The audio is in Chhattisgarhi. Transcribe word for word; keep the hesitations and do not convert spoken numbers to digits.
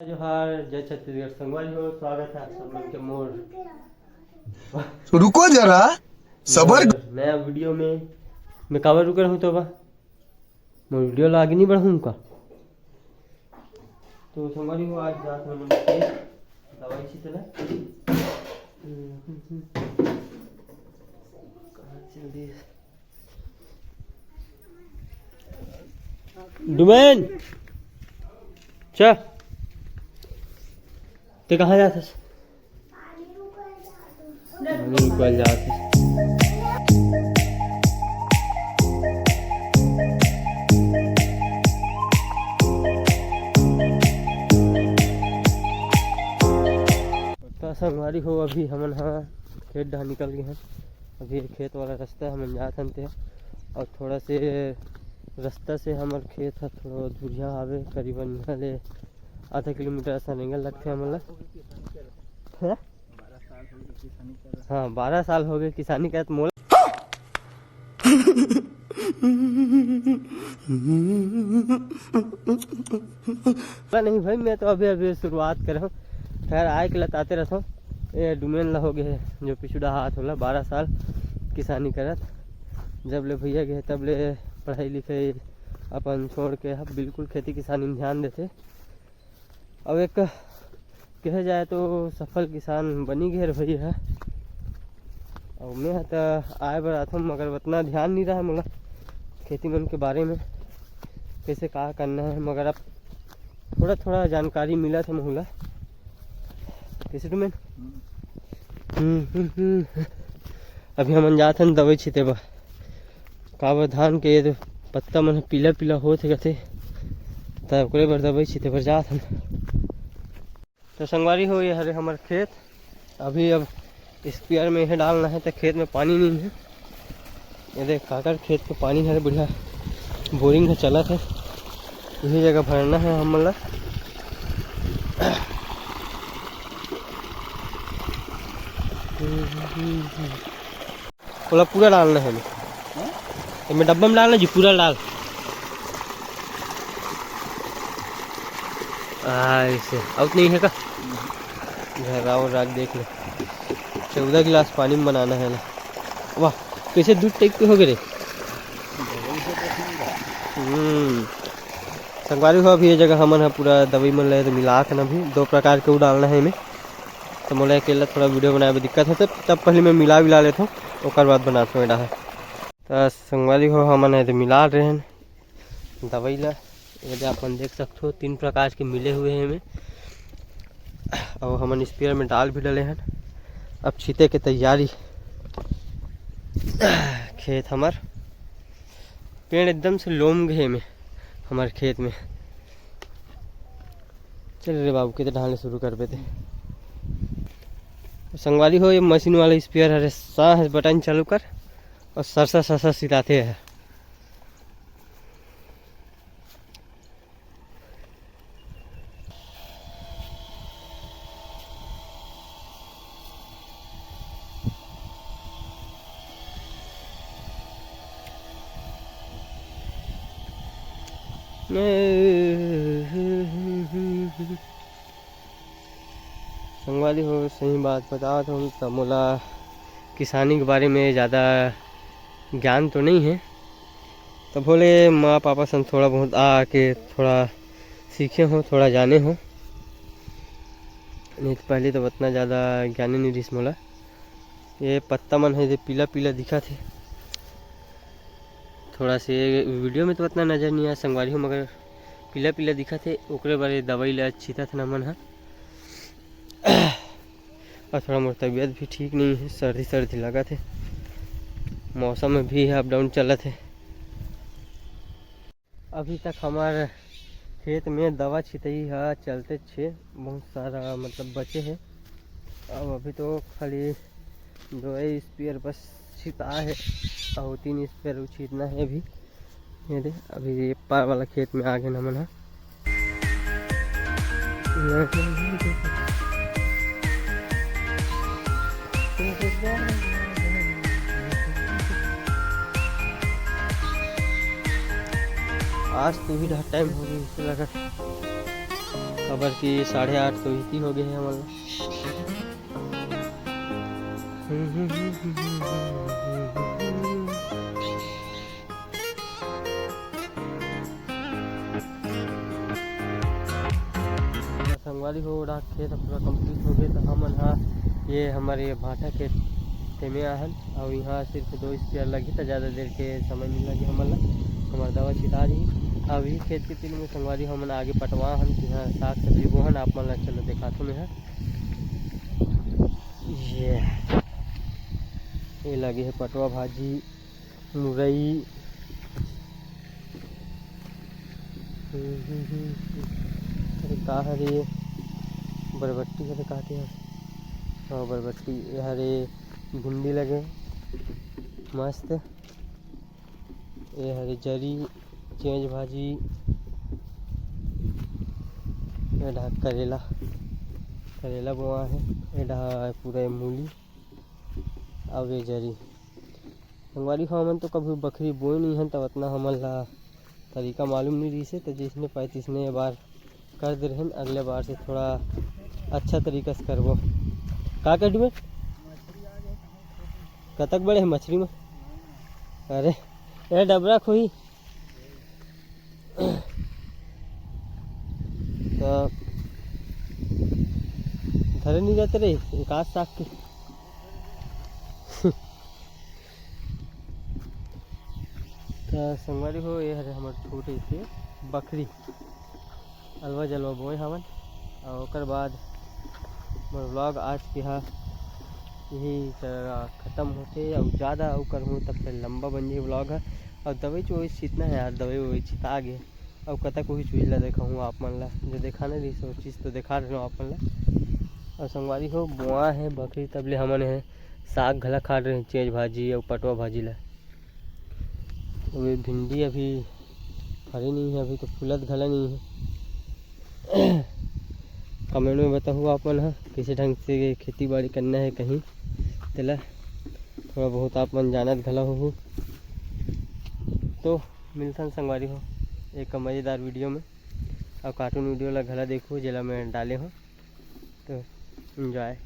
जोहार, जय छत्तीसगढ़। संगवारी हो, स्वागत है आप सब मन के मोर रुको जरा, सबर। नया वीडियो में। मैं काबर रुके रहूँ तो बा, मोर वीडियो ला आगे नहीं बढ़ाऊँ का? तो संगवारी हो, आज जात हन हमन के दवाई छिते ला। कहाँ चल दिए? डुमेन, च, ते कहाँ जात हस? पानी रुकवाए जात हस। तो संगवारी हो, अभी हमन ह खेत डहार निकल गए हन। अभी ये खेत वाला रास्ता हमन जात हन ते, और थोड़ा से रास्ता से हमर खेत ह थोड़ा दूरिया हावे, करीबन इहाँ ले आधा किलोमीटर असन रेंगे लगथे हमन ला। हैं? हाँ, बारह साल हो गए किसानी करत मोला। नहीं भाई, मैं तो अभी अभी शुरुआत करे हूँ। खैर, आए के लताते रहता हूँ। ये डुमेन ला हो गए, जो पिछुड़ा हाथ होला, बारह साल किसानी करत। जब ले भैया गए, तब ले पढ़ाई लिखाई अपन छोड़ के अब बिल्कुल खेती किसानी में ध्यान देते। अब एक कहे जाए तो सफल किसान बनी गए भैया। और मैं ह त आए बर आथों, मगर उतना ध्यान नहीं रहा मोला खेती मन के बारे में, कैसे का करना है, मगर अब थोड़ा थोड़ा जानकारी मिला था मोला। कैसे डुमेन? हम्म, हम्म, हम्म। अभी हमन जात हन दवाई छिते बर, काबर धान के ये पत्ता मन ह पीला पीला होत हे कथे, त ओकरे बर दवाई छिते बर जात हन। तो संगवारी हो, ये हरे हमर खेत। अभी अब स्पेयर में इहे डालना है, तो खेत में पानी नहीं है। ये देख, काकर खेत के पानी हरे, बढ़िया बोरिंग ह चलत है, यही जगह भरना है हमन ला। ओला पूरा डालना है। हाँ? एमे डब्बा में डालना जी, पूरा डाल। आ, ऐसे। आउत नहीं है का? घर आओ, राख देख ले। चौदह गिलास पानी में बनाना है ना। वाह, कैसे दूध टाइप के हो गए रे? हम्म। संगवारी हो, अभी ये जगह हमन ह पूरा दवाई मन ले तो मिला के ना, अभी दो प्रकार के वो डालना है एमे। तो मोला अकेला थोड़ा वीडियो बनाए में दिक्कत होता, तब पहले मैं मिला विला लेता हूँ, ओकर बाद बनाता हूँ डाहर। तो संगवारी हो, हमन ह तो मिला रहे हैं दवाई ला। ये दे अपन देख सकते हो, तीन प्रकार के मिले हुए हैं एमे। और हमन स्पेयर में डाल भी डले हैं। अब छीते के तैयारी। खेत हमर पेड़ एकदम से लोम गए में, हमर खेत में। चल रे बाबू, कितने ढालने शुरू कर देते। संगवारी हो, ये मशीन वाला स्पेयर हरे, सा है बटन चालू कर और सरसा सरसा सिताते हैं। संगवारी हो, सही बात बतावत हूँ त मोला किसानी के बारे में ज़्यादा ज्ञान तो नहीं है, तब भोले माँ पापा सन थोड़ा बहुत आके थोड़ा सीखे हो, थोड़ा जाने हो। नहीं तो पहले तो उतना ज़्यादा ज्ञान नहीं रहिस मोला। ये पत्ता मन है, ये पीला पीला दिखत हे। थोड़ा से वीडियो में तो उतना नजर नहीं आया संगवारी हो, मगर पीला पीला दिखत हे, ओकरे बर ये दवाई ला छितत हन हमन ह। और थोड़ा मोर तबीयत भी ठीक नहीं है, सर्दी सर्दी लगत हे, मौसम में भी अप डाउन चलत हे। अभी तक हमार खेत में दवा छितई ह चलते छे, बहुत सारा मतलब बचे हे। अब अभी तो खाली दो स्पेयर बस छिता है और तीन स्पेयर छितना है अभी। ये दे, अभी ये पार वाला खेत में आ गए हमन ह। आज तो भी बहुत टाइम हो गई इसे लगा। काबर कि साढ़े आठ तो इही हो गे हे हमन ला। संगवारी हो, ओड़ा खेत पूरा complete हो गे, तो हमन हा ये हमर ये भांटा खेत तेमे आहन, अउ इहाँ सिर्फ दो स्प्रेयर लगही, तो ज़्यादा देर के समय नहीं लगे हमन ला, हमर दवा छिटा रही। अब ये खेत के तीर में संगवारी हमन आगे पटवा हन, इहाँ साग सब्जी बोहन, आप मन ला चलो दिखाथों मैं हा। ये, ये लगे हे पटवा भाजी, मुरई। हम्म, हम्म, हम्म। अरे का हरे? बरबट्टी हरे, का हरे? हाँ, बरबट्टी। ये हरे भिंडी लगे, मस्त। ये हरे जरी, चेंज भाजी। ये डहा करेला, करेला बोआ हे। ये डहा पूरा मूली। अब ये जरी। संगवारी हो, हमन तो कभी बखरी बोए नहीं हन, तब अतना हमन ला तरीका मालूम नहीं रहिसे, तो जिसने पाए तिसने ये बार कर दे रहेन। अगले बार से थोड़ा अच्छा तरीका से करबो। का कटबे? कतक बड़े हे मछरी में? अरे, ए डबरा खोही। तो धरे नहीं जाते रे, एक आध साग के। तो संगवारी हो, ये हरे हमर छोटे से बखरी, अलवा जलवा बोए हवन। और ओकर बाद मोर vlog आज के हा यही जगह खत्म होथे। और ज़्यादा अउ करहूँ तब फिर लंबा बन जाही vlog हा। और दवाई चवाई छीतना है यार, दवाई ववाई छिता गे। अउ कतक वही चीज ला देखाहूँ आप मन ला, जो देखाना रहिस वो चीज तो देखा रहे हो आप मन ला। और संगवारी हो, बोआ है बखरी, तब ले हमन है साग घला खा रहे हैं, चेंज भाजी और पटवा भाजी ला। अउ ये भिंडी अभी फरे नहीं है, अभी तो फूलत घला नहीं है। कमेंट में बताहू आप मन ह, कैसे ढंग से खेती बाड़ी करना है कहीं तेला, थोड़ा बहुत आप मन जानत घला होहू। तो मिलथन संगवारी हो एक मज़ेदार वीडियो में, और कार्टून वीडियो ला घला देखू जेला मैं डाले हूँ। तो एंजॉय।